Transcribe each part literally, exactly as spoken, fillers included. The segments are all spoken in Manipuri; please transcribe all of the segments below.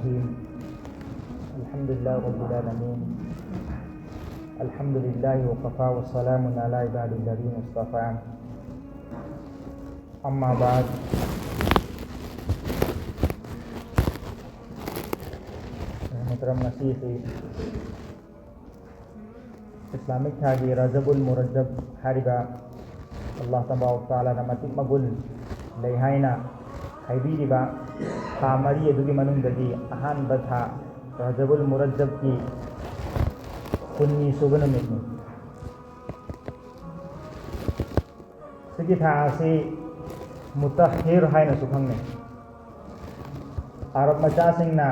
الرحيم. الحمد لله رب العالمين. الحمد لله وكفى وسلام على عباده الذين اصطفى. أما بعد. ꯃꯨꯍꯇꯔꯝ, ꯉꯁꯤꯁꯤ ꯏꯁꯂꯥꯃꯤꯛ ꯊꯥꯒꯤ ꯔꯖꯕꯨꯜ ꯃꯨꯔꯖꯕ ꯍꯥꯏꯔꯤꯕ ꯑꯜꯂꯥꯍ ꯇꯕꯥꯔꯛ ꯇꯥꯂꯥꯅ ꯃꯇꯤꯛ ꯃꯒꯨꯟ ꯂꯩ ꯍꯥꯏꯅ ꯍꯥꯏꯕꯤꯔꯤꯕ ꯊꯥ ꯃꯔꯤ ꯑꯗꯨꯒꯤ ꯃꯅꯨꯡꯗꯒꯤ ꯑꯍꯥꯟꯕ ꯊꯥ ꯔꯖꯕꯨꯜ ꯃꯨꯔꯖꯕꯀꯤ ꯀꯨꯟꯅꯤ ꯁꯨꯕ ꯅꯨꯃꯤꯠꯅꯤ꯫ ꯁꯤꯒꯤ ꯊꯥ ꯑꯁꯤ ꯃꯨꯇꯍꯤꯔ ꯍꯥꯏꯅꯁꯨ ꯈꯪꯅꯩ꯫ ꯑꯔꯕ ꯃꯆꯥꯁꯤꯡꯅ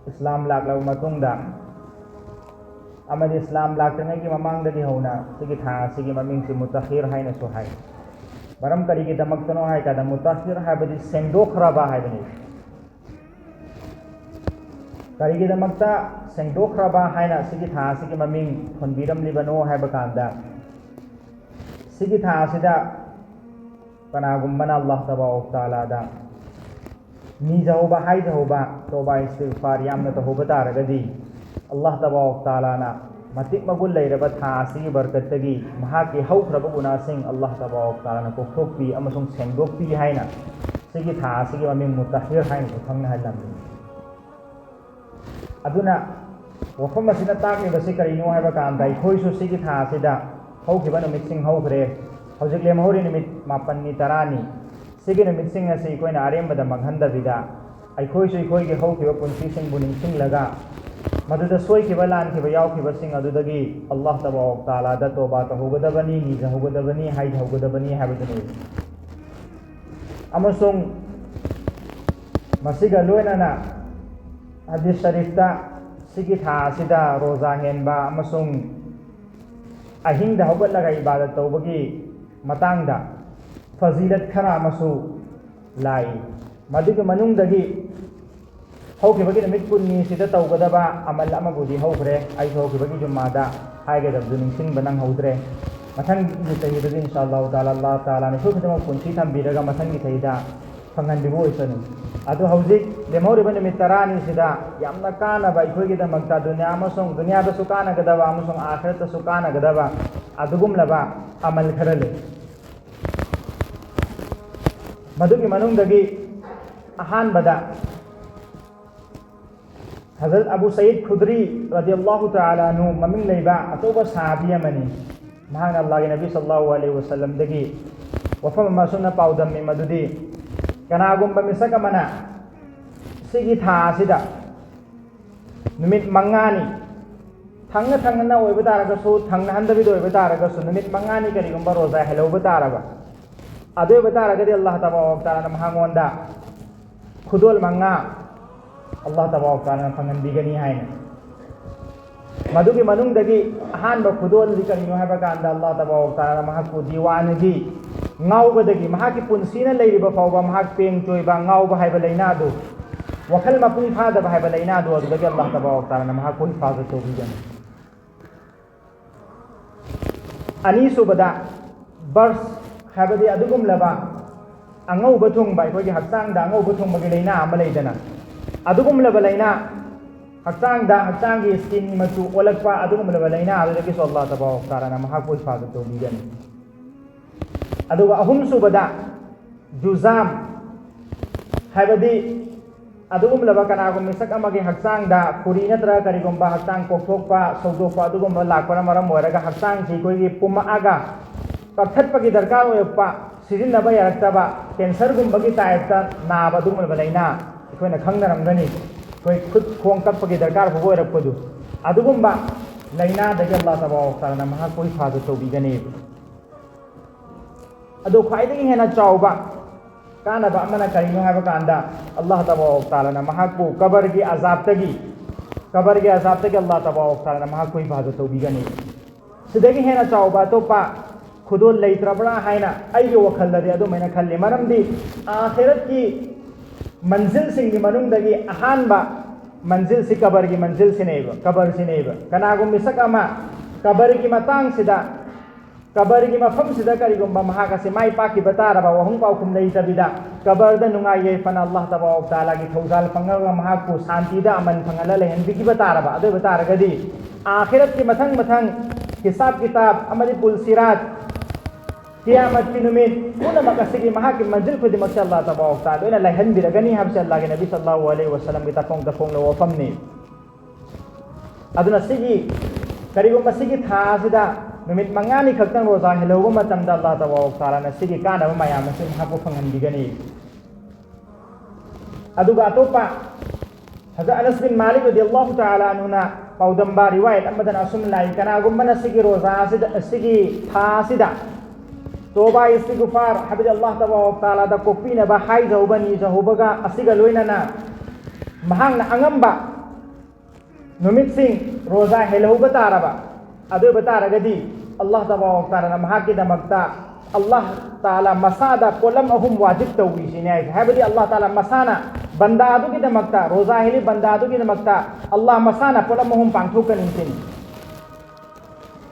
ꯏꯁꯂꯥꯝ ꯂꯥꯛꯂꯕ ꯃꯇꯨꯡꯗ ꯑꯃꯗꯤ ꯏꯁꯂꯥꯝ ꯂꯥꯛꯇ꯭ꯔꯤꯉꯩꯒꯤ ꯃꯃꯥꯡꯗꯒꯤ ꯍꯧꯅ ꯁꯤꯒꯤ ꯊꯥ ꯑꯁꯤꯒꯤ ꯃꯃꯤꯡꯁꯤ ꯃꯨꯇꯍꯤꯔ ꯍꯥꯏꯅꯁꯨ ꯍꯥꯏ꯫ ꯃꯔꯝ ꯀꯔꯤꯒꯤꯗꯃꯛꯇꯅꯣ ꯍꯥꯏ ꯀꯥꯟꯗ, ꯃꯨꯇꯍꯤꯔ ꯍꯥꯏꯕꯗꯤ ꯁꯦꯡꯗꯣꯛꯈ꯭ꯔꯕ ꯍꯥꯏꯕꯅꯤ꯫ ꯀꯔꯤꯒꯤꯗꯃꯛꯇ ꯁꯦꯡꯗꯣꯛꯈ꯭ꯔꯕ ꯍꯥꯏꯅ ꯁꯤꯒꯤ ꯊꯥ ꯑꯁꯤꯒꯤ ꯃꯃꯤꯡ ꯊꯣꯟꯕꯤꯔꯝꯂꯤꯕꯅꯣ ꯍꯥꯏꯕ ꯀꯥꯟꯗ, ꯁꯤꯒꯤ ꯊꯥ ꯑꯁꯤꯗ ꯀꯅꯥꯒꯨꯝꯕꯅ ꯑꯜꯂꯥꯍ ꯇꯕꯥꯔꯛ ꯇꯥꯂꯥꯗ ꯅꯤꯖꯍꯧꯕ, ꯍꯥꯏꯖꯍꯧꯕ, ꯇꯧꯕꯥ ꯏꯁꯇꯤꯒꯐꯥꯔ ꯌꯥꯝꯅ ꯇꯧꯍꯧꯕ ꯇꯥꯔꯒꯗꯤ, ꯑꯜꯂꯥꯍ ꯇꯕꯥꯔꯛ ꯇꯥꯂꯥꯅ ꯃꯇꯤꯛ ꯃꯒꯨꯟ ꯂꯩꯔꯕ ꯊꯥ ꯑꯁꯤꯒꯤ ꯕꯔꯀꯠꯇꯒꯤ ꯃꯍꯥꯛꯀꯤ ꯍꯧꯈ꯭ꯔꯕ ꯒꯨꯅꯥꯁꯤꯡ ꯑꯜꯂꯥꯍ ꯇꯕꯥꯔꯛ ꯇꯥꯂꯥꯅ ꯀꯣꯛꯊꯣꯛꯄꯤ ꯑꯃꯁꯨꯡ ꯁꯦꯡꯗꯣꯛꯄꯤ ꯍꯥꯏꯅ ꯁꯤꯒꯤ ꯊꯥ ꯑꯁꯤꯒꯤ ꯃꯃꯤꯡ ꯃꯨꯇꯍꯤꯔ ꯍꯥꯏꯅꯁꯨ ꯈꯪꯅꯍꯜꯂꯝꯃꯤ꯫ ꯑꯗꯨꯅ ꯋꯥꯐꯝ ꯑꯁꯤꯅ ꯇꯥꯛꯂꯤꯕꯁꯤ ꯀꯔꯤꯅꯣ ꯍꯥꯏꯕ ꯀꯥꯟꯗ, ꯑꯩꯈꯣꯏꯁꯨ ꯁꯤꯒꯤ ꯊꯥ ꯑꯁꯤꯗ ꯍꯧꯈꯤꯕ ꯅꯨꯃꯤꯠꯁꯤꯡ ꯍꯧꯈ꯭ꯔꯦ, ꯍꯧꯖꯤꯛ ꯂꯦꯝꯍꯧꯔꯤ ꯅꯨꯃꯤꯠ ꯃꯥꯄꯟꯅꯤ, ꯇꯔꯥꯅꯤ꯫ ꯁꯤꯒꯤ ꯅꯨꯃꯤꯠꯁꯤꯡ ꯑꯁꯤ ꯑꯩꯈꯣꯏꯅ ꯑꯔꯦꯝꯕꯗ ꯃꯥꯡꯍꯟꯗꯕꯤꯗ, ꯑꯩꯈꯣꯏꯁꯨ ꯑꯩꯈꯣꯏꯒꯤ ꯍꯧꯈꯤꯕ ꯄꯨꯟꯁꯤꯁꯤꯡꯕꯨ ꯅꯤꯡꯁꯤꯡꯂꯒ, ꯃꯗꯨꯗ ꯁꯣꯏꯈꯤꯕ ꯂꯥꯟꯈꯤꯕ ꯌꯥꯎꯈꯤꯕꯁꯤꯡ ꯑꯗꯨꯗꯒꯤ ꯑꯜꯂꯥꯍ ꯇꯕꯥꯔꯛ ꯇꯥꯂꯥꯗ ꯇꯣꯕꯥ ꯇꯧꯍꯧꯒꯗꯕꯅꯤ, ꯅꯤꯖꯍꯧꯒꯗꯕꯅꯤ, ꯍꯥꯏꯖꯍꯧꯒꯗꯕꯅꯤ ꯍꯥꯏꯕꯗꯨꯅꯤ꯫ ꯑꯃꯁꯨꯡ ꯃꯁꯤꯒ ꯂꯣꯏꯅꯅ ꯍꯗꯤꯁ ꯁꯔꯤꯐꯇ ꯁꯤꯒꯤ ꯊꯥ ꯑꯁꯤꯗ ꯔꯣꯖꯥ ꯍꯦꯟꯕ ꯑꯃꯁꯨꯡ ꯑꯍꯤꯡꯗ ꯍꯧꯒꯠꯂꯒ ꯏꯕꯥꯗꯠ ꯇꯧꯕꯒꯤ ꯃꯇꯥꯡꯗ ꯐꯖꯤꯂꯠ ꯈꯔ ꯑꯃꯁꯨ ꯂꯥꯛꯏ꯫ ꯃꯗꯨꯒꯤ ꯃꯅꯨꯡꯗꯒꯤ ꯍꯧꯈꯤꯕꯒꯤ ꯅꯨꯃꯤꯠ ꯀꯨꯟꯅꯤꯁꯤꯗ ꯇꯧꯒꯗꯕ ꯑꯃꯜ ꯑꯃꯕꯨꯗꯤ ꯍꯧꯈ꯭ꯔꯦ꯫ ꯑꯩꯁꯨ ꯍꯧꯈꯤꯕꯒꯤ ꯖꯨꯝꯃꯥꯗ ꯍꯥꯏꯒꯗꯕꯗꯨ ꯅꯤꯡꯁꯤꯡꯕ ꯅꯪꯍꯧꯗ꯭ꯔꯦ꯫ ꯃꯊꯪꯒꯤ ꯆꯍꯤꯗꯗꯤ ꯏꯟꯁꯥ ꯑꯜꯂꯥꯍꯨ ꯇꯥꯂꯥ, ꯑꯜꯂꯥꯍ ꯇꯥꯂꯥꯅ ꯑꯩꯈꯣꯏ ꯈꯨꯗꯤꯡꯃꯛ ꯄꯨꯟꯁꯤ ꯊꯝꯕꯤꯔꯒ ꯃꯊꯪꯒꯤ ꯆꯍꯤꯗ ꯐꯪꯍꯟꯕꯤꯕ ꯑꯣꯏꯁꯅꯨ꯫ ꯑꯗꯣ ꯍꯧꯖꯤꯛ ꯂꯦꯝꯍꯧꯔꯤꯕ ꯅꯨꯃꯤꯠ ꯇꯔꯥꯅꯤꯁꯤꯗ ꯌꯥꯝꯅ ꯀꯥꯟꯅꯕ, ꯑꯩꯈꯣꯏꯒꯤꯗꯃꯛꯇ ꯗꯨꯅꯤꯌꯥ ꯑꯃꯁꯨꯡ ꯗꯨꯅꯤꯌꯥꯗꯁꯨ ꯀꯥꯟꯅꯒꯗꯕ ꯑꯃꯁꯨꯡ ꯑꯥꯈꯤꯔꯠꯇꯁꯨ ꯀꯥꯟꯅꯒꯗꯕ ꯑꯗꯨꯒꯨꯝꯂꯕ ꯑꯃꯜ ꯈꯔ ꯂꯩ꯫ ꯃꯗꯨꯒꯤ ꯃꯅꯨꯡꯗꯒꯤ ꯑꯍꯥꯟꯕꯗ ꯍꯖꯔꯠ ꯑꯕꯨ ꯁꯌꯤꯗ ꯈꯨꯗ꯭ꯔꯤ ꯔꯗꯤꯌꯜꯂꯥꯍꯨ ꯇꯥꯂꯥ ꯑꯟꯍꯨ ꯃꯃꯤꯡ ꯂꯩꯕ ꯑꯆꯧꯕ ꯁꯍꯥꯕꯤ ꯑꯃꯅꯤ꯫ ꯃꯍꯥꯛꯅ ꯑꯜꯂꯥꯍꯒꯤ ꯅꯕꯤ ꯁꯜꯂꯜꯂꯥꯍꯨ ꯑꯂꯩꯍꯤ ꯋꯁꯜꯂꯝꯗꯒꯤ ꯋꯥꯐꯝ ꯑꯃ ꯑꯁꯨꯝꯅ ꯄꯥꯎꯗꯝꯃꯤ, ꯃꯗꯨꯗꯤ ꯀꯅꯥꯒꯨꯝꯕ ꯃꯤꯁꯛ ꯑꯃꯅ ꯁꯤꯒꯤ ꯊꯥ ꯑꯁꯤꯗ ꯅꯨꯃꯤꯠ ꯃꯉꯥꯅꯤ, ꯊꯪꯅ ꯊꯪꯅꯅ ꯑꯣꯏꯕ ꯇꯥꯔꯒꯁꯨ, ꯊꯪꯅꯍꯟꯗꯕꯤꯗ ꯑꯣꯏꯕ ꯇꯥꯔꯒꯁꯨ, ꯅꯨꯃꯤꯠ ꯃꯉꯥꯅꯤ ꯀꯔꯤꯒꯨꯝꯕ ꯔꯣꯖꯥ ꯍꯦꯜꯍꯧꯕ ꯇꯥꯔꯕ, ꯑꯗꯨ ꯑꯣꯏꯕ ꯇꯥꯔꯒꯗꯤ ꯑꯜꯂꯥꯍ ꯇꯕꯥꯔꯛ ꯇꯥꯂꯥꯅ ꯃꯉꯣꯟꯗ ꯈꯨꯗꯣꯜ ꯃꯉꯥ ꯑꯜꯂꯥꯍ ꯇꯕꯥꯔꯛ ꯇꯥꯂꯥꯅ ꯐꯪꯍꯟꯕꯤꯒꯅꯤ ꯍꯥꯏꯅ꯫ ꯃꯗꯨꯒꯤ ꯃꯅꯨꯡꯗꯒꯤ ꯑꯍꯥꯟꯕ ꯈꯨꯗꯣꯜꯗꯤ ꯀꯔꯤꯅꯣ ꯍꯥꯏꯕ ꯀꯥꯟꯗ, ꯑꯜꯂꯥꯍ ꯇꯕꯥꯔꯛ ꯇꯥꯂꯥꯅ ꯃꯍꯥꯛꯄꯨ ꯗꯤꯋꯥꯅꯒꯤ, ꯉꯥꯎꯕꯗꯒꯤ, ꯃꯍꯥꯛꯀꯤ ꯄꯨꯟꯁꯤꯅ ꯂꯩꯔꯤꯕ ꯐꯥꯎꯕ ꯃꯍꯥꯛ ꯄꯦꯡ ꯆꯣꯏꯕ, ꯉꯥꯎꯕ ꯍꯥꯏꯕ ꯂꯥꯏꯅꯥꯗꯨ, ꯋꯥꯈꯜ ꯃꯄꯨꯡ ꯐꯥꯗꯕ ꯍꯥꯏꯕ ꯂꯥꯏꯅꯥꯗꯨ, ꯑꯗꯨꯗꯒꯤ ꯑꯜꯂꯥꯍ ꯇꯕꯥꯔꯛ ꯇꯥꯂꯥꯅ ꯃꯍꯥꯛꯄꯨ ꯍꯤꯐꯥꯖꯠ ꯇꯧꯕꯤꯒꯅꯤ꯫ ꯑꯅꯤꯁꯨꯕꯗ, ꯕꯔꯁ ꯍꯥꯏꯕꯗꯤ ꯑꯗꯨꯒꯨꯝꯂꯕ ꯑꯉꯧꯕ ꯊꯨꯡꯕ, ꯑꯩꯈꯣꯏꯒꯤ ꯍꯛꯆꯥꯡꯗ ꯑꯉꯧꯕ ꯊꯨꯡꯕꯒꯤ ꯂꯥꯏꯅꯥ ꯑꯃ ꯂꯩꯗꯅ, ꯑꯗꯨꯒꯨꯝꯂꯕ ꯂꯥꯏꯅꯥ, ꯍꯛꯆꯥꯡꯗ, ꯍꯛꯆꯥꯡꯒꯤ ꯁ꯭ꯀꯤꯟꯒꯤ ꯃꯆꯨ ꯑꯣꯜꯂꯛꯄ, ꯑꯗꯨꯒꯨꯝꯂꯕ ꯂꯥꯏꯅꯥ ꯑꯗꯨꯗꯒꯤꯁꯨ ꯑꯜꯂꯥꯍ ꯇꯕꯥꯔꯛ ꯇꯥꯂꯥꯅ ꯃꯍꯥꯛꯄꯨ ꯍꯤꯐꯥꯖꯠ ꯇꯧꯕꯤꯒꯅꯤ꯫ ꯑꯗꯨꯒ ꯑꯍꯨꯝꯁꯨꯕꯗ, ꯖꯨꯖꯥꯝ ꯍꯥꯏꯕꯗꯤ ꯑꯗꯨꯒꯨꯝꯂꯕ ꯀꯅꯥꯒꯨꯝꯕ ꯃꯤꯁꯛ ꯑꯃꯒꯤ ꯍꯛꯆꯥꯡꯗ ꯐꯨꯔꯤ ꯅꯠꯇ꯭ꯔꯒ ꯀꯔꯤꯒꯨꯝꯕ ꯍꯛꯆꯥꯡ ꯄꯣꯛꯊꯣꯛꯄ, ꯁꯧꯗꯣꯛꯄ ꯑꯗꯨꯒꯨꯝꯕ ꯂꯥꯛꯄꯅ ꯃꯔꯝ ꯑꯣꯏꯔꯒ ꯍꯛꯆꯥꯡꯁꯤ ꯑꯩꯈꯣꯏꯒꯤ ꯄꯨꯝꯃꯛꯑꯒ ꯀꯛꯊꯠꯄꯒꯤ ꯗꯔꯀꯥꯔ ꯑꯣꯏꯔꯛꯄ, ꯁꯤꯖꯤꯟꯅꯕ ꯌꯥꯔꯛꯇꯕ, ꯀꯦꯟꯁꯔꯒꯨꯝꯕꯒꯤ ꯇꯥꯏꯞꯇ ꯅꯥꯕ ꯑꯗꯨꯒꯨꯝꯂꯕ ꯂꯥꯏꯅꯥ ꯑꯩꯈꯣꯏꯅ ꯈꯪꯅꯔꯝꯒꯅꯤ꯫ ꯑꯩꯈꯣꯏ ꯈꯨꯠ ꯈꯣꯡ ꯀꯛꯄꯒꯤ ꯗꯔꯀꯥꯔ ꯐꯥꯎꯕ ꯑꯣꯏꯔꯛꯄꯗꯨ, ꯑꯗꯨꯒꯨꯝꯕ ꯂꯥꯏꯅꯥꯗꯒꯤ ꯑꯜꯂꯥꯍ ꯇꯕꯥꯔꯛ ꯇꯥꯂꯥꯅ ꯃꯍꯥꯛꯄꯨ ꯍꯤꯐꯥꯖꯠ ꯇꯧꯕꯤꯒꯅꯤ꯫ ꯑꯗꯣ ꯈ꯭ꯋꯥꯏꯗꯒꯤ ꯍꯦꯟꯅ ꯆꯥꯎꯕ ꯀꯥꯟꯅꯕ ꯑꯃꯅ ꯀꯔꯤꯅꯣ ꯍꯥꯏꯕ ꯀꯥꯟꯗ, ꯑꯜꯂꯥꯍ ꯇꯕꯥꯔꯛ ꯇꯥꯂꯥꯅ ꯃꯍꯥꯛꯄꯨ ꯀꯕꯔꯒꯤ ꯑꯖꯥꯕꯇꯒꯤ, ꯀꯕꯔꯒꯤ ꯑꯖꯥꯕꯇꯒꯤ ꯑꯜꯂꯥꯍ ꯇꯕꯥꯔꯛ ꯇꯥꯂꯥꯅ ꯃꯍꯥꯛꯄꯨ ꯍꯤꯐꯥꯖꯠ ꯇꯧꯕꯤꯒꯅꯤ꯫ ꯁꯤꯗꯒꯤ ꯍꯦꯟꯅ ꯆꯥꯎꯕ ꯑꯇꯣꯞꯄ ꯈꯨꯗꯣꯜ ꯂꯩꯇ꯭ꯔꯕ꯭ꯔꯥ ꯍꯥꯏꯅ ꯑꯩꯒꯤ ꯋꯥꯈꯜꯗꯗꯤ ꯑꯗꯨꯃꯥꯏꯅ ꯈꯜꯂꯤ꯫ ꯃꯔꯝꯗꯤ ꯑꯥꯈꯤꯔꯠꯀꯤ ꯃꯟꯖꯤꯜꯁꯤꯡꯒꯤ ꯃꯅꯨꯡꯗꯒꯤ ꯑꯍꯥꯟꯕ ꯃꯟꯖꯤꯜꯁꯤ ꯀꯕꯔꯒꯤ ꯃꯟꯖꯤꯜꯁꯤꯅꯦꯕ, ꯀꯕꯔꯁꯤꯅꯦꯕ꯫ ꯀꯅꯥꯒꯨꯝꯕ ꯃꯤꯁꯛ ꯑꯃ ꯀꯕꯔꯒꯤ ꯃꯇꯥꯡꯁꯤꯗ ꯀꯕꯔꯒꯤ ꯃꯐꯝꯁꯤꯗ ꯀꯔꯤꯒꯨꯝꯕ ꯃꯍꯥꯛ ꯑꯁꯤ ꯃꯥꯏ ꯄꯥꯛꯈꯤꯕ ꯇꯥꯔꯕ, ꯋꯥꯍꯪ ꯄꯥꯎꯈꯨꯝ ꯂꯩꯇꯕꯤꯗ ꯀꯕꯔꯗ ꯅꯨꯡꯉꯥꯏ ꯌꯥꯏꯐꯅ ꯑꯜꯂꯥꯍ ꯇꯕꯥꯔꯛ ꯇꯥꯂꯥꯒꯤ ꯊꯧꯖꯥꯜ ꯐꯪꯉꯒ ꯃꯍꯥꯛꯄꯨ ꯁꯥꯟꯇꯤꯗ ꯑꯃꯟ ꯐꯪꯍꯜꯂ ꯂꯩꯍꯟꯕꯤꯈꯤꯕ ꯇꯥꯔꯕ, ꯑꯗꯨ ꯑꯣꯏꯕ ꯇꯥꯔꯒꯗꯤ ꯑꯥꯈꯤꯔꯠꯀꯤ ꯃꯊꯪ ꯃꯊꯪ ꯍꯤꯁꯥꯕ ꯀꯤꯇꯥꯕ ꯑꯃꯗꯤ ꯄꯨꯜꯁꯤꯔꯥꯠ, ꯀꯤꯌꯥꯃꯠꯀꯤ ꯅꯨꯃꯤꯠ ꯄꯨꯝꯅꯃꯛ ꯑꯁꯤꯒꯤ ꯃꯍꯥꯛꯀꯤ ꯃꯟꯖꯤꯜ ꯈꯨꯗꯤꯡꯃꯛꯁꯦ ꯑꯜꯂꯥꯍ ꯇꯕꯥꯔꯛ ꯇꯥꯂꯥ ꯂꯣꯏꯅ ꯂꯩꯍꯟꯕꯤꯔꯒꯅꯤ ꯍꯥꯏꯕꯁꯦ ꯑꯜꯂꯥꯍꯒꯤ ꯅꯕꯤ ꯁꯜꯂꯜꯂꯥꯍꯨ ꯑꯂꯩꯍꯤ ꯋꯁꯜꯂꯝꯒꯤ ꯇꯥꯐꯣꯡ ꯇꯥꯐꯣꯡꯂꯕ ꯋꯥꯐꯝꯅꯤ꯫ ꯑꯗꯨꯅ ꯁꯤꯒꯤ, ꯀꯔꯤꯒꯨꯝꯕ ꯁꯤꯒꯤ ꯊꯥ ꯑꯁꯤꯗ ꯅꯨꯃꯤꯠ ꯃꯉꯥꯅꯤ ꯈꯛꯇꯪ ꯔꯣꯖꯥ ꯍꯦꯜꯍꯧꯕ ꯃꯇꯝꯗ ꯑꯜꯂꯥꯍ ꯇꯕꯥꯔꯛ ꯇꯥꯂꯥꯅ ꯁꯤꯒꯤ ꯀꯥꯟꯅꯕ ꯃꯌꯥꯝ ꯑꯁꯤ ꯃꯍꯥꯛꯄꯨ ꯐꯪꯍꯟꯕꯤꯒꯅꯤ꯫ ꯑꯗꯨꯒ ꯑꯇꯣꯞꯄ ꯍꯖꯔꯠ ꯑꯅꯁ ꯕꯤꯟ ꯃꯥꯂꯤꯛ ꯔꯗꯤꯌꯜꯂꯥꯍꯨ ꯇꯥꯂꯥ ꯑꯟꯍꯨꯅ ꯄꯥꯎꯗꯝꯕ ꯔꯤꯋꯥꯌꯠ ꯑꯃꯗꯅ ꯑꯁꯨꯝ ꯂꯥꯛꯏ, ꯀꯅꯥꯒꯨꯝꯕꯅ ꯁꯤꯒꯤ ꯔꯣꯖꯥ ꯑꯁꯤꯗ, ꯁꯤꯒꯤ ꯊꯥ ꯑꯁꯤꯗ ꯇꯣꯕꯥ ꯏꯁꯇꯤꯒꯐꯥꯔ ꯍꯥꯏꯕꯗꯤ ꯑꯜꯂꯥꯍ ꯇꯕꯥꯔꯛ ꯇꯥꯂꯥꯗ ꯀꯣꯛꯄꯤꯅꯕ ꯍꯥꯏꯖꯍꯧꯕ ꯅꯤꯖꯍꯧꯕꯒ ꯑꯁꯤꯒ ꯂꯣꯏꯅꯅ ꯃꯍꯥꯛꯅ ꯑꯉꯝꯕ ꯅꯨꯃꯤꯠꯁꯤꯡ ꯔꯣꯖꯥ ꯍꯦꯜꯍꯧꯕ ꯇꯥꯔꯕ, ꯑꯗꯨ ꯑꯣꯏꯕ ꯇꯥꯔꯒꯗꯤ ꯑꯜꯂꯥꯍ ꯇꯕꯥꯔꯛ ꯇꯥꯂꯥꯅ ꯃꯍꯥꯛꯀꯤꯗꯃꯛꯇ ꯑꯜꯂꯥꯍ ꯇꯥꯂꯥ ꯃꯁꯥꯗ ꯄꯣꯠꯂꯝ ꯑꯍꯨꯝ ꯋꯥꯖꯤꯕ ꯇꯧꯏ ꯁꯤꯅꯤ ꯍꯥꯏꯁꯦ꯫ ꯍꯥꯏꯕꯗꯤ ꯑꯜꯂꯥꯍ ꯇꯥꯂꯥ ꯃꯁꯥꯅ ꯕꯟꯗꯥ ꯑꯗꯨꯒꯤꯗꯃꯛꯇ, ꯔꯣꯖꯥ ꯍꯦꯜꯂꯤ ꯕꯟꯗꯥ ꯑꯗꯨꯒꯤꯗꯃꯛꯇ ꯑꯜꯂꯥꯍ ꯃꯁꯥꯅ ꯄꯣꯠꯂꯝ ꯑꯍꯨꯝ ꯄꯥꯡꯊꯣꯛꯀꯅꯤ ꯁꯤꯅꯤ꯫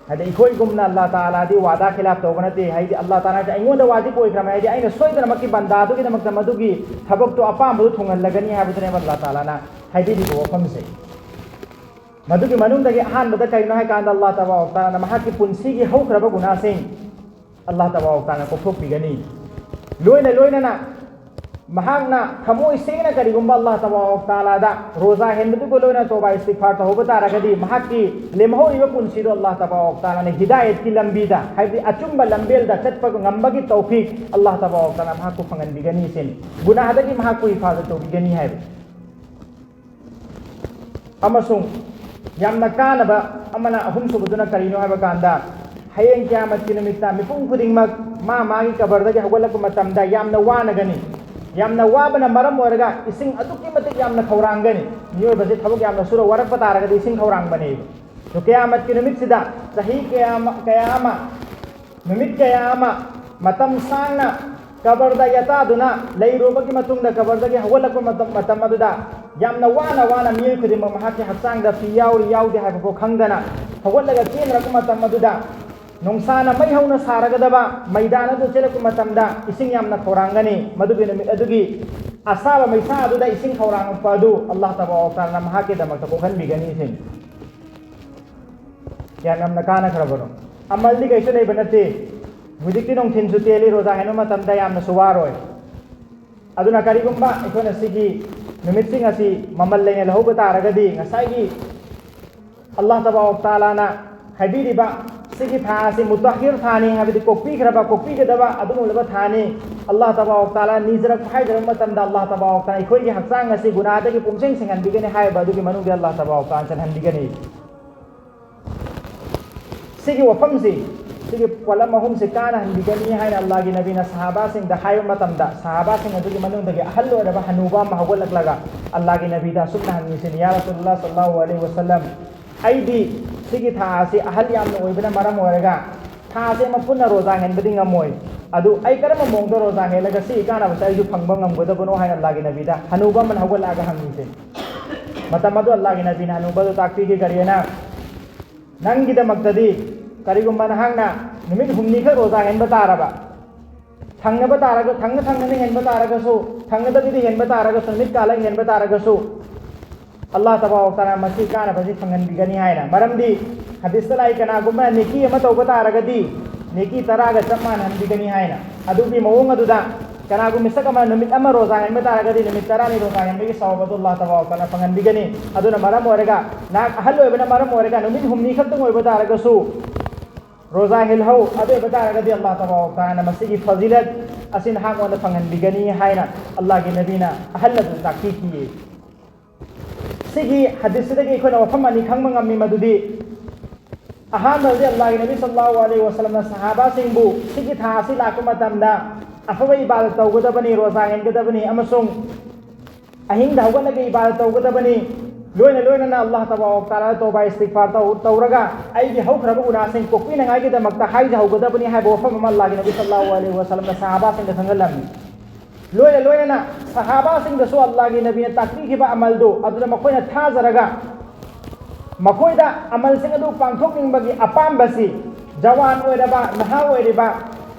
ꯍꯥꯏꯗꯤ ꯑꯩꯈꯣꯏꯒꯨꯝꯅ ꯑꯜꯂꯥꯍ ꯇꯥꯂꯥꯗꯤ ꯋꯥꯗꯥ ꯈꯤꯂꯥꯐ ꯇꯧꯕ ꯅꯠꯇꯦ꯫ ꯍꯥꯏꯗꯤ ꯑꯜꯂꯥꯍ ꯇꯥꯂꯥ ꯑꯩꯉꯣꯟꯗ ꯋꯥꯖꯤꯕ ꯑꯣꯏꯈ꯭ꯔꯕꯅꯤ, ꯍꯥꯏꯗꯤ ꯑꯩꯅ ꯁꯣꯏꯗꯅꯃꯛꯀꯤ ꯕꯟꯗꯥ ꯑꯗꯨꯒꯤꯗꯃꯛꯇ ꯃꯗꯨꯒꯤ ꯊꯕꯛꯇꯣ, ꯑꯄꯥꯝꯕꯗꯣ ꯊꯨꯡꯍꯜꯂꯒꯅꯤ ꯍꯥꯏꯕꯗꯨꯅꯦꯕ ꯑꯜꯂꯥꯍ ꯇꯥꯂꯥꯅ ꯍꯥꯏꯕꯤꯔꯤꯕ ꯋꯥꯐꯝꯁꯦ꯫ ꯃꯗꯨꯒꯤ ꯃꯅꯨꯡꯗꯒꯤ ꯑꯍꯥꯟꯕꯗ ꯀꯔꯤꯅꯣ ꯍꯥꯏ ꯀꯥꯟꯗ ꯑꯜꯂꯥꯍ ꯇꯕꯥꯔꯛ ꯇꯥꯂꯥꯅ ꯃꯍꯥꯛꯀꯤ ꯄꯨꯟꯁꯤꯒꯤ ꯍꯧꯈ꯭ꯔꯕ ꯒꯨꯅꯥꯁꯤꯡ ꯑꯜꯂꯥꯍ ꯇꯕꯥꯔꯛ ꯇꯥꯂꯥꯅ ꯀꯣꯛꯊꯣꯛꯄꯤꯒꯅꯤ꯫ ꯂꯣꯏꯅ ꯂꯣꯏꯅꯅ ꯃꯍꯥꯛꯅ ꯊꯃꯣꯏ ꯁꯦꯡꯅ ꯀꯔꯤꯒꯨꯝꯕ ꯑꯜꯂꯥꯍ ꯇꯕꯥꯔꯛ ꯇꯥꯂꯥꯗ ꯔꯣꯖꯥ ꯍꯦꯟꯕꯗꯨꯒ ꯂꯣꯏꯅꯅ ꯇꯣꯕꯥ ꯏꯁꯇꯤꯒꯐꯥꯔ ꯇꯧꯍꯧꯕ ꯇꯥꯔꯒꯗꯤ ꯃꯍꯥꯛꯀꯤ ꯂꯦꯝꯍꯧꯔꯤꯕ ꯄꯨꯟꯁꯤꯗꯣ ꯑꯜꯂꯥꯍ ꯇꯕꯥꯔꯛ ꯇꯥꯂꯥꯅ ꯍꯤꯗꯥꯌꯠꯀꯤ ꯂꯝꯕꯤꯗ, ꯍꯥꯏꯕꯗꯤ ꯑꯆꯨꯝꯕ ꯂꯝꯕꯦꯜꯗ ꯆꯠꯄ ꯉꯝꯕꯒꯤ ꯇꯧꯐꯤꯛ ꯑꯜꯂꯥꯍ ꯇꯕꯥꯔꯛ ꯇꯥꯂꯥꯅ ꯃꯍꯥꯛꯄꯨ ꯐꯪꯍꯟꯕꯤꯒꯅꯤ ꯁꯤꯅꯤ꯫ ꯒꯨꯅꯥꯍꯗꯒꯤ ꯃꯍꯥꯛꯄꯨ ꯍꯤꯐꯥꯖꯠ ꯇꯧꯕꯤꯒꯅꯤ ꯍꯥꯏꯕ꯫ ꯑꯃꯁꯨꯡ ꯌꯥꯝꯅ ꯀꯥꯟꯅꯕ ꯑꯃꯅ, ꯑꯍꯨꯝꯁꯨꯕꯗꯨꯅ ꯀꯔꯤꯅꯣ ꯍꯥꯏꯕ ꯀꯥꯟꯗ, ꯍꯌꯦꯡ ꯀꯤꯌꯥꯃꯠꯀꯤ ꯅꯨꯃꯤꯠꯇ ꯃꯤꯄꯨꯝ ꯈꯨꯗꯤꯡꯃꯛ ꯃꯥ ꯃꯥꯒꯤ ꯀꯕꯔꯗꯒꯤ ꯍꯧꯒꯠꯂꯛꯄ ꯃꯇꯝꯗ ꯌꯥꯝꯅ ꯋꯥꯅꯒꯅꯤ꯫ ꯌꯥꯝꯅ ꯋꯥꯕꯅ ꯃꯔꯝ ꯑꯣꯏꯔꯒ ꯏꯁꯤꯡ ꯑꯗꯨꯛꯀꯤ ꯃꯇꯤꯛ ꯌꯥꯝꯅ ꯈꯧꯔꯥꯡꯒꯅꯤ꯫ ꯃꯤꯑꯣꯏꯕꯁꯦ ꯊꯕꯛ ꯌꯥꯝꯅ ꯁꯨꯔ ꯋꯥꯔꯛꯄ ꯇꯥꯔꯒꯗꯤ ꯏꯁꯤꯡ ꯈꯧꯔꯥꯡꯕꯅꯦꯕ꯫ ꯑꯗꯣ ꯀꯤꯌꯥꯃꯠꯀꯤ ꯅꯨꯃꯤꯠꯁꯤꯗ ꯆꯍꯤ ꯀꯌꯥ ꯑꯃ, ꯀꯌꯥ ꯑꯃ, ꯅꯨꯃꯤꯠ ꯀꯌꯥ ꯑꯃ, ꯃꯇꯝ ꯁꯥꯡꯅ ꯀꯕꯔꯗ ꯌꯥꯇꯥꯗꯨꯅ ꯂꯩꯔꯨꯕꯒꯤ ꯃꯇꯨꯡꯗ, ꯀꯕꯔꯗꯒꯤ ꯍꯧꯒꯠꯂꯛꯄ ꯃꯇꯝ, ꯃꯇꯝ ꯑꯗꯨꯗ ꯌꯥꯝꯅ ꯋꯥꯅ ꯋꯥꯅ ꯃꯤꯑꯣꯏ ꯈꯨꯗꯤꯡꯃꯛ ꯃꯍꯥꯛꯀꯤ ꯍꯛꯆꯥꯡꯗ ꯐꯤ ꯌꯥꯎꯔꯤ ꯌꯥꯎꯗꯦ ꯍꯥꯏꯕꯐꯥꯎ ꯈꯪꯗꯅ ꯍꯧꯒꯠꯂꯒ ꯆꯦꯟꯅꯔꯛꯄ ꯃꯇꯝ ꯑꯗꯨꯗ ꯅꯨꯡꯁꯥꯅ ꯃꯩ ꯍꯧꯅ ꯁꯥꯔꯒꯗꯕ ꯃꯩꯗꯥꯟ ꯑꯗꯨ ꯆꯦꯜꯂꯛꯄ ꯃꯇꯝꯗ ꯏꯁꯤꯡ ꯌꯥꯝꯅ ꯈꯧꯔꯥꯡꯒꯅꯤ꯫ ꯃꯗꯨꯒꯤ ꯅꯨꯃꯤꯠ ꯑꯗꯨꯒꯤ ꯑꯁꯥꯕ ꯃꯩꯁꯥ ꯑꯗꯨꯗ ꯏꯁꯤꯡ ꯈꯧꯔꯥꯡꯉꯛꯄ ꯑꯗꯨ ꯑꯜꯂꯥꯍ ꯇꯕꯥꯔꯛ ꯇꯥꯂꯥꯅ ꯃꯍꯥꯛꯀꯤꯗꯃꯛꯇ ꯀꯣꯛꯍꯟꯕꯤꯒꯅꯤ꯫ ꯏꯁꯤꯡ ꯀꯌꯥꯝ ꯌꯥꯝꯅ ꯀꯥꯟꯅꯈ꯭ꯔꯕꯅꯣ꯫ ꯑꯃꯜꯗꯤ ꯀꯩꯁꯨ ꯂꯩꯕ ꯅꯠꯇꯦ꯫ ꯍꯧꯖꯤꯛꯇꯤ ꯅꯨꯡꯊꯤꯜꯁꯨ ꯇꯦꯜꯂꯤ, ꯔꯣꯖꯥ ꯍꯦꯟꯕ ꯃꯇꯝꯗ ꯌꯥꯝꯅꯁꯨ ꯋꯥꯔꯣꯏ꯫ ꯑꯗꯨꯅ ꯀꯔꯤꯒꯨꯝꯕ ꯑꯩꯈꯣꯏꯅ ꯁꯤꯒꯤ ꯅꯨꯃꯤꯠꯁꯤꯡ ꯑꯁꯤ ꯃꯃꯜ ꯂꯩꯅ ꯂꯧꯍꯧꯕ ꯇꯥꯔꯒꯗꯤ, ꯉꯁꯥꯏꯒꯤ ꯑꯜꯂꯥꯍ ꯇꯕꯥꯔꯛ ꯇꯥꯂꯥꯅ ꯍꯥꯏꯕꯤꯔꯤꯕ ꯁꯤꯒꯤ ꯊꯥ ꯑꯁꯤ ꯃꯨꯇꯍꯤꯔ ꯊꯥꯅꯤ, ꯍꯥꯏꯕꯗꯤ ꯀꯣꯛꯄꯤꯈ꯭ꯔꯕ, ꯀꯣꯛꯄꯤꯒꯗꯕ ꯑꯗꯨꯒꯨꯝꯂꯕ ꯊꯥꯅꯤ꯫ ꯑꯜꯂꯥꯍ ꯇꯕꯥꯔꯛ ꯇꯥꯂꯥ ꯅꯤꯖꯔꯛꯄ ꯍꯥꯏꯖꯔꯛꯄ ꯃꯇꯝꯗ ꯑꯜꯂꯥꯍ ꯇꯕꯥꯔꯛ ꯇꯥꯂꯥ ꯑꯩꯈꯣꯏꯒꯤ ꯍꯛꯆꯥꯡ ꯑꯁꯤ ꯒꯨꯅꯥꯗꯒꯤ ꯄꯨꯝꯁꯦꯡ ꯁꯦꯡꯍꯟꯕꯤꯒꯅꯤ ꯍꯥꯏꯕ ꯑꯗꯨꯒꯤ ꯃꯅꯨꯡꯗ ꯑꯜꯂꯥꯍ ꯇꯕꯥꯔꯛ ꯇꯥꯂꯥ ꯆꯜꯍꯟꯕꯤꯒꯅꯤ꯫ ꯁꯤꯒꯤ ꯋꯥꯐꯝꯁꯤ, ꯁꯤꯒꯤ ꯄꯣꯠꯂꯝ ꯑꯍꯨꯝꯁꯤ ꯀꯥꯟꯅꯍꯟꯕꯤꯒꯅꯤ ꯍꯥꯏꯅ ꯑꯜꯂꯥꯍꯒꯤ ꯅꯕꯤꯅ ꯁꯍꯥꯕꯥꯁꯤꯡꯗ ꯍꯥꯏꯕ ꯃꯇꯝꯗ, ꯁꯍꯥꯕꯥꯁꯤꯡ ꯑꯗꯨꯒꯤ ꯃꯅꯨꯡꯗꯒꯤ ꯑꯍꯜ ꯑꯣꯏꯔꯕ ꯍꯅꯨꯕ ꯑꯃ ꯍꯧꯒꯠꯂꯛꯂꯒ ꯑꯜꯂꯥꯍꯒꯤ ꯅꯕꯤꯗ ꯑꯁꯨꯝꯅ ꯍꯪꯉꯤꯁꯤꯅꯤ, "ꯌꯥ ꯔꯁꯨꯂꯨꯜꯂꯥꯍ ꯁꯜꯂꯜꯂꯥꯍꯨ ꯑꯂꯩꯍꯤ ꯋꯁꯜꯂꯝ, ꯑꯩꯗꯤ ꯁꯤꯒꯤ ꯊꯥ ꯑꯁꯤ ꯑꯍꯜ ꯌꯥꯝꯅ ꯑꯣꯏꯕꯅ ꯃꯔꯝ ꯑꯣꯏꯔꯒ ꯊꯥ ꯑꯁꯤ ꯑꯃ ꯄꯨꯟꯅ ꯔꯣꯖꯥ ꯍꯦꯟꯕꯗꯤ ꯉꯝꯃꯣꯏ꯫ ꯑꯗꯨ ꯑꯩ ꯀꯔꯝꯕ ꯃꯑꯣꯡꯗ ꯔꯣꯖꯥ ꯍꯦꯜꯂꯒ ꯁꯤꯒꯤ ꯀꯥꯟꯅꯕꯁꯦ ꯑꯩꯁꯨ ꯐꯪꯕ ꯉꯝꯒꯗꯕꯅꯣ?" ꯍꯥꯏꯅ ꯑꯜꯂꯥꯍꯒꯤ ꯅꯕꯤꯗ ꯍꯅꯨꯕ ꯑꯃꯅ ꯍꯧꯒꯠꯂꯛꯑꯒ ꯍꯪꯉꯤꯁꯦ꯫ ꯃꯇꯝ ꯑꯗꯨ ꯑꯜꯂꯥꯍꯒꯤ ꯅꯕꯤꯅ ꯍꯅꯨꯕꯗꯨ ꯇꯥꯛꯄꯤꯈꯤ, ꯀꯔꯤꯅ? "ꯅꯪꯒꯤꯗꯃꯛꯇꯗꯤ ꯀꯔꯤꯒꯨꯝꯕ ꯅꯍꯥꯛꯅ ꯅꯨꯃꯤꯠ ꯍꯨꯝꯅꯤ ꯈꯛ ꯔꯣꯖꯥ ꯍꯦꯟꯕ ꯇꯥꯔꯕ, ꯊꯪꯅꯕ ꯇꯥꯔꯒ, ꯊꯪꯅ ꯊꯪꯅꯅ ꯍꯦꯟꯕ ꯇꯥꯔꯒꯁꯨ, ꯊꯪꯅꯗꯕꯤꯗ ꯍꯦꯟꯕ ꯇꯥꯔꯒꯁꯨ, ꯅꯨꯃꯤꯠ ꯀꯥꯜꯂꯒ ꯍꯦꯟꯕ ꯇꯥꯔꯒꯁꯨ, ꯑꯜꯂꯥꯍ ꯇꯕꯥꯔꯛ ꯇꯥꯂꯥ ꯃꯁꯤ ꯀꯥꯟꯅꯕꯁꯤ ꯐꯪꯍꯟꯕꯤꯒꯅꯤ" ꯍꯥꯏꯅ꯫ ꯃꯔꯝꯗꯤ ꯍꯗꯤꯁꯇ ꯂꯥꯛꯏ, "ꯀꯅꯥꯒꯨꯝꯕ ꯅꯦꯀꯤ ꯑꯃ ꯇꯧꯕ ꯇꯥꯔꯒꯗꯤ ꯅꯦꯀꯤ ꯇꯔꯥꯒ ꯆꯞ ꯃꯥꯟꯅꯍꯟꯕꯤꯒꯅꯤ" ꯍꯥꯏꯅ꯫ ꯑꯗꯨꯒꯤ ꯃꯑꯣꯡ ꯑꯗꯨꯗ ꯀꯅꯥꯒꯨꯝꯕ ꯃꯤꯁꯛ ꯑꯃ ꯅꯨꯃꯤꯠ ꯑꯃ ꯔꯣꯖꯥ ꯍꯦꯟꯕ ꯇꯥꯔꯒꯗꯤ ꯅꯨꯃꯤꯠ ꯇꯔꯥꯅꯤ ꯔꯣꯖꯥ ꯍꯦꯟꯕꯒꯤ ꯁꯋꯥꯕ ꯑꯗꯨ ꯑꯜꯂꯥꯍ ꯇꯕꯥꯔꯛ ꯇꯥꯂꯥ ꯐꯪꯍꯟꯕꯤꯒꯅꯤ꯫ ꯑꯗꯨꯅ ꯃꯔꯝ ꯑꯣꯏꯔꯒ ꯅꯍꯥꯛ ꯑꯍꯜ ꯑꯣꯏꯕꯅ ꯃꯔꯝ ꯑꯣꯏꯔꯒ ꯅꯨꯃꯤꯠ ꯍꯨꯝꯅꯤ ꯈꯛꯇꯪ ꯑꯣꯏꯕ ꯇꯥꯔꯒꯁꯨ ꯔꯣꯖꯥ ꯍꯦꯜꯍꯧ꯫ ꯑꯗꯨ ꯑꯣꯏꯕ ꯇꯥꯔꯒꯗꯤ ꯑꯜꯂꯥꯍ ꯇꯕꯥꯔꯛ ꯇꯥꯂꯥꯅ ꯃꯁꯤꯒꯤ ꯐꯖꯤꯂꯠ ꯑꯁꯤ ꯅꯍꯥꯛꯉꯣꯟꯗ ꯐꯪꯍꯟꯕꯤꯒꯅꯤ ꯍꯥꯏꯅ ꯑꯜꯂꯥꯍꯒꯤ ꯅꯕꯤꯅ ꯑꯍꯜ ꯑꯗꯨ ꯇꯥꯛꯄꯤꯈꯤꯌꯦ꯫ ꯁꯤꯒꯤ ꯍꯗꯤꯁꯁꯤꯗꯒꯤ ꯑꯩꯈꯣꯏꯅ ꯋꯥꯐꯝ ꯑꯅꯤ ꯈꯪꯕ ꯉꯝꯃꯤ, ꯃꯗꯨꯗꯤ ꯑꯍꯥꯟꯕꯗꯤ ꯑꯜꯂꯥꯍꯒꯤ ꯅꯕꯤ ꯁꯜꯂꯜꯂꯥꯍꯨ ꯑꯂꯩꯍꯤ ꯋꯁꯜꯂꯝꯅ ꯁꯍꯥꯕꯥꯁꯤꯡꯕꯨ ꯁꯤꯒꯤ ꯊꯥ ꯑꯁꯤ ꯂꯥꯛꯄ ꯃꯇꯝꯗ ꯑꯐꯕ ꯏꯕꯥꯗꯠ ꯇꯧꯒꯗꯕꯅꯤ, ꯔꯣꯖꯥ ꯍꯦꯟꯒꯗꯕꯅꯤ ꯑꯃꯁꯨꯡ ꯑꯍꯤꯡꯗ ꯍꯧꯒꯠꯂꯒ ꯏꯕꯥꯗꯠ ꯇꯧꯒꯗꯕꯅꯤ꯫ ꯂꯣꯏꯅ ꯂꯣꯏꯅꯅ ꯑꯜꯂꯥꯍ ꯇꯕꯥꯔꯛ ꯇꯥꯂꯥꯗ ꯇꯧꯕꯥ ꯏꯁꯇꯤꯒꯐꯥꯔ ꯇꯧ-, ꯇꯧꯔꯒ ꯑꯩꯒꯤ ꯍꯧꯈ꯭ꯔꯕ ꯒꯨꯅꯥꯁꯤꯡ ꯀꯣꯛꯄꯤꯅꯉꯥꯏꯒꯤꯗꯃꯛꯇ ꯍꯥꯏꯖꯍꯧꯒꯗꯕꯅꯤ ꯍꯥꯏꯕ ꯋꯥꯐꯝ ꯑꯃ ꯑꯜꯂꯥꯍꯒꯤ ꯅꯕꯤ ꯁꯜꯂꯜꯂꯥꯍꯨ ꯑꯂꯩꯍꯤ ꯋꯁꯜꯂꯝꯅ ꯁꯍꯥꯕꯥꯁꯤꯡꯗ ꯈꯪꯍꯜꯂꯝꯃꯤ꯫ ꯂꯣꯏꯅ ꯂꯣꯏꯅꯅ ꯁꯍꯥꯕꯥꯁꯤꯡꯗꯁꯨ ꯑꯜꯂꯥꯍꯒꯤ ꯅꯕꯤꯅ ꯇꯥꯛꯄꯤꯈꯤꯕ ꯑꯃꯜꯗꯨ ꯑꯗꯨꯗ ꯃꯈꯣꯏꯅ ꯊꯥꯖꯔꯒ ꯃꯈꯣꯏꯗ ꯑꯃꯜꯁꯤꯡ ꯑꯗꯨ ꯄꯥꯡꯊꯣꯛꯅꯤꯡꯕꯒꯤ ꯑꯄꯥꯝꯕꯁꯤ ꯖꯋꯥꯟ ꯑꯣꯏꯔꯕ, ꯅꯍꯥ ꯑꯣꯏꯔꯤꯕ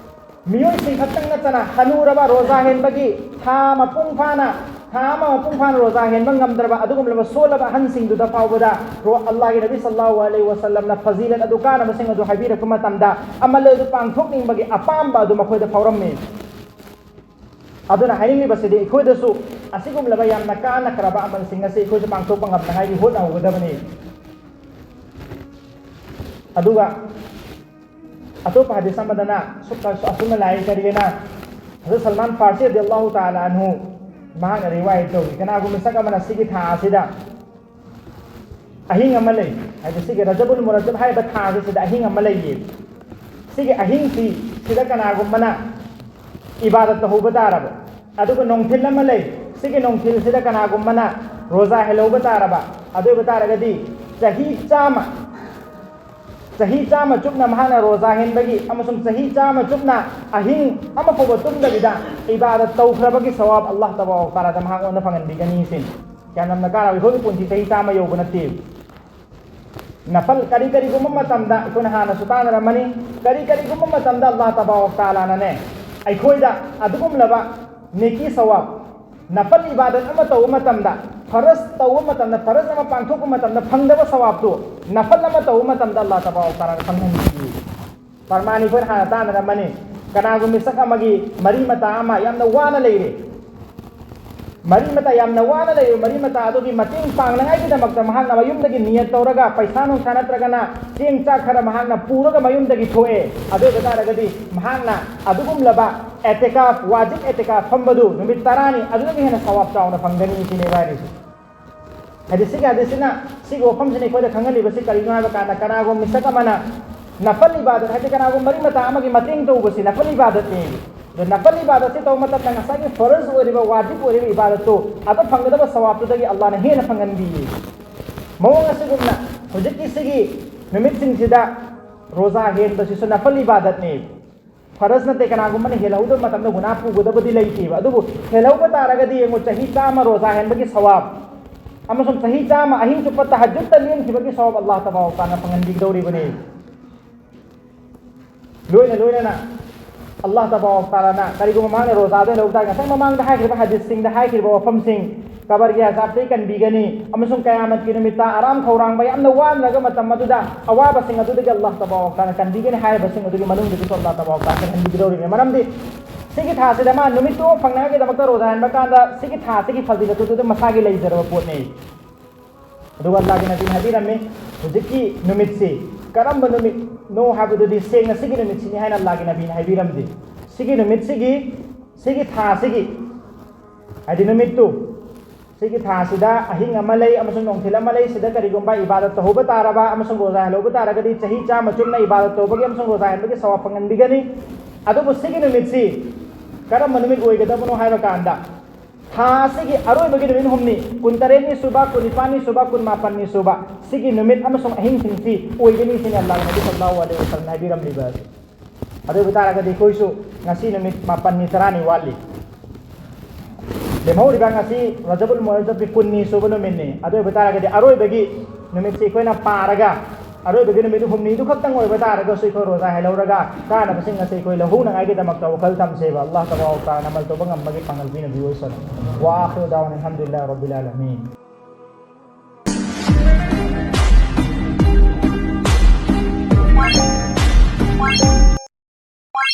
ꯃꯤꯑꯣꯏꯁꯤꯡ ꯈꯛꯇꯪ ꯅꯠꯇꯅ, ꯍꯅꯨꯔꯕ, ꯔꯣꯖꯥ ꯍꯦꯟꯕꯒꯤ ꯊꯥ ꯃꯄꯨꯡ ꯐꯥꯅ, ꯊꯥ ꯑꯃ ꯃꯄꯨꯡ ꯐꯥꯅ ꯔꯣꯖꯥ ꯍꯦꯟꯕ ꯉꯝꯗ꯭ꯔꯕ ꯑꯗꯨꯒꯨꯝꯂꯕ ꯁꯣꯜꯂꯕ ꯑꯍꯟꯁꯤꯡꯗꯨꯗ ꯐꯥꯎꯕꯗ ꯔꯣ-, ꯑꯜꯂꯥꯍꯒꯤ ꯅꯕꯤ ꯁꯜꯂꯜꯂꯥꯍꯨ ꯑꯂꯩꯍꯤ ꯋꯁꯜꯂꯝꯅ ꯐꯖꯤꯂꯠ ꯑꯗꯨ, ꯀꯥꯟꯅꯕꯁꯤꯡ ꯑꯗꯨ ꯍꯥꯏꯕꯤꯔꯛꯄ ꯃꯇꯝꯗ, ꯑꯃꯜ ꯑꯗꯨ ꯄꯥꯡꯊꯣꯛꯅꯤꯡꯕꯒꯤ ꯑꯄꯥꯝꯕ ꯑꯗꯨ ꯃꯈꯣꯏꯗ ꯐꯥꯎꯔꯝꯃꯤ꯫ ꯑꯗꯨꯅ ꯍꯥꯏꯅꯤꯡꯂꯤꯕꯁꯤꯗꯤ, ꯑꯩꯈꯣꯏꯗꯁꯨ ꯑꯁꯤꯒꯨꯝꯂꯕ ꯌꯥꯝꯅ ꯀꯥꯟꯅꯈ꯭ꯔꯕ ꯑꯃꯜꯁꯤꯡ ꯑꯁꯤ ꯑꯩꯈꯣꯏꯁꯨ ꯄꯥꯡꯊꯣꯛꯄ ꯉꯝꯅꯉꯥꯏꯒꯤ ꯍꯣꯠꯅꯍꯧꯒꯗꯕꯅꯤ꯫ ꯑꯗꯨꯒ ꯑꯇꯣꯞꯄ ꯍꯗꯤꯁ ꯑꯃꯗꯅ ꯁꯨꯛ-, ꯑꯁꯨꯝꯅ ꯂꯥꯛꯏ, ꯀꯔꯤꯒꯤꯅ ꯍꯖꯔꯠ ꯁꯜꯃꯥꯟ ꯐꯥꯔꯁꯤ ꯔꯗꯤꯌꯜꯂꯥꯍꯨ ꯇꯥꯂꯥ ꯑꯟꯍꯨ ꯃꯍꯥꯛꯅ ꯔꯤꯋꯥꯌꯠ ꯇꯧꯏ, ꯀꯅꯥꯒꯨꯝꯕ ꯃꯤꯁꯛ ꯑꯃꯅ ꯁꯤꯒꯤ ꯊꯥ ꯑꯁꯤꯗ ꯑꯍꯤꯡ ꯑꯃ ꯂꯩ, ꯍꯥꯏꯗꯤ ꯁꯤꯒꯤ ꯔꯖꯕꯨꯜ ꯃꯨꯔꯖꯕ ꯍꯥꯏꯔꯤꯕ ꯊꯥ ꯑꯁꯤꯗ ꯑꯍꯤꯡ ꯑꯃ ꯂꯩꯌꯦ꯫ ꯁꯤꯒꯤ ꯑꯍꯤꯡꯁꯤ ꯁꯤꯗ ꯀꯅꯥꯒꯨꯝꯕꯅ ꯏꯕꯥꯗꯠ ꯇꯧꯍꯧꯕ ꯇꯥꯔꯕ, ꯑꯗꯨꯒ ꯅꯨꯡꯊꯤꯜ ꯑꯃ ꯂꯩ, ꯁꯤꯒꯤ ꯅꯨꯡꯊꯤꯜꯁꯤꯗ ꯀꯅꯥꯒꯨꯝꯕꯅ ꯔꯣꯖꯥ ꯍꯦꯜꯍꯧꯕ ꯇꯥꯔꯕ, ꯑꯗꯨ ꯑꯣꯏꯕ ꯇꯥꯔꯒꯗꯤ ꯆꯍꯤ ꯆꯥꯝꯃ, ꯆꯍꯤ ꯆꯥꯝꯃ ꯆꯨꯞꯅ ꯃꯍꯥꯛꯅ ꯔꯣꯖꯥ ꯍꯦꯟꯕꯒꯤ ꯑꯃꯁꯨꯡ ꯆꯍꯤ ꯆꯥꯝꯃ ꯆꯨꯞꯅ ꯑꯍꯤꯡ ꯑꯃ ꯐꯥꯎꯕ ꯇꯨꯝꯗꯕꯤꯗ ꯏꯕꯥꯗꯠ ꯇꯧꯈ꯭ꯔꯕꯒꯤ ꯁꯋꯥꯕ ꯑꯜꯂꯥꯍ ꯇꯕꯥꯔꯛ ꯇꯥꯂꯥꯗ ꯃꯍꯥꯛꯉꯣꯟꯗ ꯐꯪꯍꯟꯕꯤꯒꯅꯤ ꯁꯤꯅꯤ꯫ ꯀꯌꯥꯝ ꯌꯥꯝꯅ ꯀꯥꯟꯅꯕ, ꯑꯩꯈꯣꯏꯒꯤ ꯄꯨꯟꯁꯤ ꯆꯍꯤ ꯆꯥꯝꯃ ꯌꯧꯕ ꯅꯠꯇꯦ꯫ ꯅꯐꯜ ꯀꯔꯤ ꯀꯔꯤꯒꯨꯝꯕ ꯃꯇꯝꯗ, ꯑꯩꯈꯣꯏꯅ ꯍꯥꯟꯅꯁꯨ ꯇꯥꯟꯅꯔꯝꯃꯅꯤ, ꯀꯔꯤ ꯀꯔꯤꯒꯨꯝꯕ ꯃꯇꯝꯗ ꯑꯜꯂꯥꯍ ꯇꯕꯥꯔꯛ ꯇꯥꯂꯥꯅꯅꯦ ꯑꯩꯈꯣꯏꯗ ꯑꯗꯨꯒꯨꯝꯂꯕ ꯅꯦꯀꯤ ꯁꯋꯥꯕ, ꯅꯐꯜ ꯏꯕꯥꯗꯠ ꯑꯃ ꯇꯧꯕ ꯃꯇꯝꯗ, ꯐꯔꯖ ꯇꯧꯕ ꯃꯇꯝꯗ, ꯐꯔꯖ ꯑꯃ ꯄꯥꯡꯊꯣꯛꯄ ꯃꯇꯝꯗ ꯐꯪꯗꯕ ꯁꯋꯥꯕꯇꯨ ꯅꯐꯜ ꯑꯃ ꯇꯧꯕ ꯃꯇꯝꯗ ꯑꯜꯂꯥꯍ ꯇꯕꯥꯔꯛ ꯇꯥꯂꯥꯅ ꯐꯪꯍꯟꯕꯤ꯫ ꯄ꯭ꯔꯃꯥꯟ ꯑꯩꯈꯣꯏꯅ ꯍꯥꯟꯅ ꯇꯥꯟꯅꯔꯝꯃꯅꯤ꯫ ꯀꯅꯥꯒꯨꯝꯕ ꯃꯤꯁꯛ ꯑꯃꯒꯤ ꯃꯔꯤ ꯃꯇꯥ ꯑꯃ ꯌꯥꯝꯅ ꯋꯥꯅ ꯂꯩꯔꯦ, ꯃꯔꯤ ꯃꯇꯥ ꯌꯥꯝꯅ ꯋꯥꯅ ꯂꯩꯔꯤꯕ ꯃꯔꯤ ꯃꯇꯥ ꯑꯗꯨꯒꯤ ꯃꯇꯦꯡ ꯄꯥꯡꯅꯉꯥꯏꯒꯤꯗꯃꯛꯇ ꯃꯍꯥꯛꯅ ꯃꯌꯨꯝꯗꯒꯤ ꯅꯤꯌꯠ ꯇꯧꯔꯒ ꯄꯩꯁꯥ ꯅꯨꯡꯁꯥ ꯅꯠꯇ꯭ꯔꯒꯅ ꯆꯦꯡ ꯆꯥꯛ ꯈꯔ ꯃꯍꯥꯛꯅ ꯄꯨꯔꯒ ꯃꯌꯨꯝꯗꯒꯤ ꯊꯣꯛꯑꯦ꯫ ꯑꯗꯨ ꯑꯣꯏꯕ ꯇꯥꯔꯒꯗꯤ ꯃꯍꯥꯛꯅ ꯑꯗꯨꯒꯨꯝꯂꯕ ꯑꯦꯇꯤꯀꯥꯐ, ꯋꯥꯖꯤꯕ ꯑꯦꯇꯤꯀꯥꯐ ꯐꯝꯕꯗꯨ ꯅꯨꯃꯤꯠ ꯇꯔꯥꯅꯤ ꯑꯗꯨꯗꯒꯤ ꯍꯦꯟꯅ ꯁꯋꯥꯕ ꯆꯥꯎꯅ ꯐꯪꯒꯅꯤ ꯁꯤꯅꯦꯕ ꯍꯥꯏꯔꯤꯁꯦ꯫ ꯍꯥꯏꯗꯤ ꯁꯤꯒꯤ ꯍꯗꯤꯁꯁꯤꯅ, ꯁꯤꯒꯤ ꯋꯥꯐꯝꯁꯤꯅ ꯑꯩꯈꯣꯏꯗ ꯈꯪꯍꯜꯂꯤꯕꯁꯤ ꯀꯔꯤꯅꯣ ꯍꯥꯏꯕ ꯀꯥꯟꯗ, ꯀꯅꯥꯒꯨꯝꯕ ꯃꯤꯁꯛ ꯑꯃꯅ ꯅꯐꯜ ꯏꯕꯥꯗꯠ, ꯍꯥꯏꯗꯤ ꯀꯅꯥꯒꯨꯝꯕ ꯃꯔꯤ ꯃꯇꯥ ꯑꯃꯒꯤ ꯃꯇꯦꯡ ꯇꯧꯕꯁꯤ ꯅꯐꯜ ꯏꯕꯥꯗꯠꯅꯤ꯫ ꯑꯗꯣ ꯅꯐꯜ ꯏꯕꯥꯗꯠꯁꯤ ꯇꯧꯕ ꯃꯇꯝꯗ ꯉꯁꯥꯏꯒꯤ ꯐꯔꯖ ꯑꯣꯏꯔꯤꯕ, ꯋꯥꯖꯤꯕ ꯑꯣꯏꯔꯤꯕ ꯏꯕꯥꯗꯠꯇꯨ ꯑꯗꯨ ꯐꯪꯒꯗꯕ ꯁꯋꯥꯕꯇꯨꯗꯒꯤ ꯑꯜꯂꯥꯍꯅ ꯍꯦꯟꯅ ꯐꯪꯍꯟꯕꯤ꯫ ꯃꯑꯣꯡ ꯑꯁꯤꯒꯨꯝꯅ ꯍꯧꯖꯤꯛꯀꯤ ꯁꯤꯒꯤ ꯅꯨꯃꯤꯠꯁꯤꯡꯁꯤꯗ ꯔꯣꯖꯥ ꯍꯦꯟꯕꯁꯤꯁꯨ ꯅꯐꯜ ꯏꯕꯥꯗꯠꯅꯤ꯫ ꯐꯔꯖ ꯅꯠꯇꯦ, ꯀꯅꯥꯒꯨꯝꯕꯅ ꯍꯦꯜꯍꯧꯗꯕ ꯃꯇꯝꯗ ꯒꯨꯅꯥ ꯄꯨꯒꯗꯕꯗꯤ ꯂꯩꯇꯦꯕ꯫ ꯑꯗꯨꯕꯨ ꯍꯦꯜꯍꯧꯕ ꯇꯥꯔꯒꯗꯤ ꯌꯦꯡꯉꯨ, ꯆꯍꯤ ꯆꯥꯝꯃ ꯔꯣꯖꯥ ꯍꯦꯟꯕꯒꯤ ꯁꯋꯥꯕ ꯑꯃꯁꯨꯡ ꯆꯍꯤ ꯆꯥꯝꯃ ꯑꯍꯤꯡ ꯆꯨꯞꯄ ꯇꯍꯖꯨꯗꯇ ꯂꯦꯟꯈꯤꯕꯒꯤ ꯁꯋꯥꯕ ꯑꯜꯂꯥꯍ ꯇꯕꯥꯔꯛ ꯇꯥꯂꯥꯅ ꯐꯪꯍꯟꯕꯤꯒꯗꯧꯔꯤꯕꯅꯤ꯫ ꯂꯣꯏꯅ ꯂꯣꯏꯅꯅ ꯑꯜꯂꯥꯍ ꯇꯕꯥꯔꯛ ꯇꯥꯂꯥꯅ ꯀꯔꯤꯒꯨꯝꯕ ꯃꯥꯅ ꯔꯣꯖꯥꯗ ꯂꯧꯕ ꯇꯥꯔꯒꯗꯤ, ꯉꯁꯥꯏ ꯃꯃꯥꯡꯗ ꯍꯥꯏꯈ꯭ꯔꯤꯕ ꯍꯗꯤꯁꯁꯤꯡꯗ ꯍꯥꯏꯈ꯭ꯔꯤꯕ ꯋꯥꯐꯝꯁꯤꯡ, ꯀꯕꯔꯒꯤ ꯑꯖꯥꯕꯇꯒꯤ ꯀꯟꯕꯤꯒꯅꯤ, ꯑꯃꯁꯨꯡ ꯀꯌꯥꯃꯠꯀꯤ ꯅꯨꯃꯤꯠꯇ ꯑꯔꯥꯝ ꯈꯧꯔꯥꯡꯕ, ꯌꯥꯝꯅ ꯋꯥꯅꯔꯒ ꯃꯇꯝ ꯑꯗꯨꯗ ꯑꯋꯥꯕꯁꯤꯡ ꯑꯗꯨꯗꯒꯤ ꯑꯜꯂꯥꯍ ꯇꯕꯥꯔꯛ ꯇꯥꯂꯥꯅ ꯀꯟꯕꯤꯒꯅꯤ ꯍꯥꯏꯔꯤꯕꯁꯤꯡ ꯑꯗꯨꯒꯤ ꯃꯅꯨꯡꯗꯒꯤꯁꯨ ꯑꯜꯂꯥꯍ ꯇꯕꯥꯔꯛ ꯇꯥꯂꯥꯅ ꯀꯟꯍꯟꯕꯤꯒꯗꯧꯔꯤꯕꯅꯤ꯫ ꯃꯔꯝꯗꯤ ꯁꯤꯒꯤ ꯊꯥꯁꯤꯗ ꯃꯥ ꯅꯨꯃꯤꯠꯇꯨ ꯐꯪꯅꯉꯥꯏꯒꯤꯗꯃꯛꯇ ꯔꯣꯖꯥ ꯍꯦꯟꯕ ꯀꯥꯟꯗ, ꯁꯤꯒꯤ ꯊꯥꯁꯤꯒꯤ ꯐꯖꯤꯂꯠ ꯑꯗꯨꯗ ꯃꯁꯥꯒꯤ ꯂꯩꯖꯔꯕ ꯄꯣꯠꯅꯤ꯫ ꯑꯗꯨꯒ ꯑꯜꯂꯥꯍꯒꯤ ꯅꯕꯤꯅ ꯍꯥꯏꯕꯤꯔꯝꯃꯤ, ꯍꯧꯖꯤꯛꯀꯤ ꯅꯨꯃꯤꯠꯁꯤ ꯀꯔꯝꯕ ꯅꯨꯃꯤꯠꯅꯣ ꯍꯥꯏꯕꯗꯨꯗꯤ ꯁꯦꯡꯅ ꯁꯤꯒꯤ ꯅꯨꯃꯤꯠꯁꯤꯅꯤ ꯍꯥꯏꯅ ꯑꯜꯂꯥꯍꯒꯤ ꯅꯕꯤꯅ ꯍꯥꯏꯕꯤꯔꯝꯗꯦ꯫ ꯁꯤꯒꯤ ꯅꯨꯃꯤꯠꯁꯤꯒꯤ, ꯁꯤꯒꯤ ꯊꯥꯁꯤꯒꯤ, ꯍꯥꯏꯗꯤ ꯅꯨꯃꯤꯠꯇꯨ, ꯁꯤꯒꯤ ꯊꯥꯁꯤꯗ ꯑꯍꯤꯡ ꯑꯃ ꯂꯩ ꯑꯃꯁꯨꯡ ꯅꯨꯡꯊꯤꯜ ꯑꯃ ꯂꯩ꯫ ꯁꯤꯗ ꯀꯔꯤꯒꯨꯝꯕ ꯏꯕꯥꯗꯠ ꯇꯧꯍꯧꯕ ꯇꯥꯔꯕ ꯑꯃꯁꯨꯡ ꯔꯣꯖꯥ ꯍꯦꯜꯍꯧꯕ ꯇꯥꯔꯒꯗꯤ, ꯆꯍꯤ ꯆꯥꯝꯃ ꯆꯨꯞꯅ ꯏꯕꯥꯗꯠ ꯇꯧꯕꯒꯤ ꯑꯃꯁꯨꯡ ꯔꯣꯖꯥ ꯍꯦꯟꯕꯒꯤ ꯁꯋꯥꯕ ꯐꯪꯍꯟꯕꯤꯒꯅꯤ꯫ ꯑꯗꯨꯕꯨ ꯁꯤꯒꯤ ꯅꯨꯃꯤꯠꯁꯤ ꯀꯔꯝꯕ ꯅꯨꯃꯤꯠ ꯑꯣꯏꯒꯗꯕꯅꯣ ꯍꯥꯏꯕ ꯀꯥꯟꯗ, ꯊꯥ ꯑꯁꯤꯒꯤ ꯑꯔꯣꯏꯕꯒꯤ ꯅꯨꯃꯤꯠ ꯍꯨꯝꯅꯤ, ꯀꯨꯟꯇꯔꯦꯠꯅꯤ ꯁꯨꯕ, ꯀꯨꯟꯅꯤꯄꯥꯟꯅꯤ ꯁꯨꯕ, ꯀꯨꯟꯃꯥꯄꯟꯅꯤ ꯁꯨꯕ, ꯁꯤꯒꯤ ꯅꯨꯃꯤꯠ ꯑꯃꯁꯨꯡ ꯑꯍꯤꯡꯁꯤꯡꯁꯤ ꯑꯣꯏꯒꯅꯤ ꯁꯤꯅꯤ ꯑꯜꯂꯥꯍ ꯅꯕꯤ ꯁꯜꯂꯜꯂꯥꯍꯨ ꯑꯂꯩꯍꯤ ꯋꯁꯜꯂꯝꯅ ꯍꯥꯏꯕꯤꯔꯝꯂꯤꯕ ꯑꯁꯤ꯫ ꯑꯗꯨ ꯑꯣꯏꯕ ꯇꯥꯔꯒꯗꯤ ꯑꯩꯈꯣꯏꯁꯨ ꯉꯁꯤ ꯅꯨꯃꯤꯠ ꯃꯥꯄꯟꯅꯤ, ꯇꯔꯥꯅꯤ ꯋꯥꯠꯂꯤ꯫ ꯂꯦꯝꯍꯧꯔꯤꯕ ꯉꯁꯤ ꯔꯖꯕꯨꯜ ꯃꯨꯔꯖꯕꯀꯤ ꯀꯨꯟꯅꯤ ꯁꯨꯕ ꯅꯨꯃꯤꯠꯅꯤ꯫ ꯑꯗꯨ ꯑꯣꯏꯕ ꯇꯥꯔꯒꯗꯤ ꯑꯔꯣꯏꯕꯒꯤ ꯅꯨꯃꯤꯠꯁꯤ ꯑꯩꯈꯣꯏꯅ ꯄꯥꯔꯒ, ꯑꯔꯣꯏꯕꯒꯤ ꯅꯨꯃꯤꯠ ꯍꯨꯝꯅꯤꯗꯨ ꯈꯛꯇꯪ ꯑꯣꯏꯕ ꯇꯥꯔꯒꯁꯨ ꯑꯩꯈꯣꯏ ꯔꯣꯖꯥ ꯍꯦꯜꯍꯧꯔꯒ ꯀꯥꯟꯅꯕꯁꯤꯡ ꯑꯁꯤ ꯑꯩꯈꯣꯏ ꯂꯧꯍꯧꯅꯉꯥꯏꯒꯤꯗꯃꯛꯇ ꯋꯥꯈꯜ ꯊꯝꯁꯦꯕ꯫ ꯑꯜꯂꯥꯍ ꯇꯕꯥꯔꯛ ꯇꯥꯂꯥꯅ ꯑꯃꯜ ꯇꯧꯕ ꯉꯝꯕꯒꯤ ꯄꯥꯡꯒꯜ ꯄꯤꯅꯕꯤꯌꯨ ꯑꯣꯏꯁꯅꯨ꯫ ꯋꯥ ꯑꯈꯤꯔꯨ ꯗꯥꯋꯥꯅ ꯑꯜꯍꯝꯗꯨꯂꯤꯜꯂꯥꯍꯤ ꯔꯕꯤꯜ ꯑꯥꯂꯃꯤꯟ꯫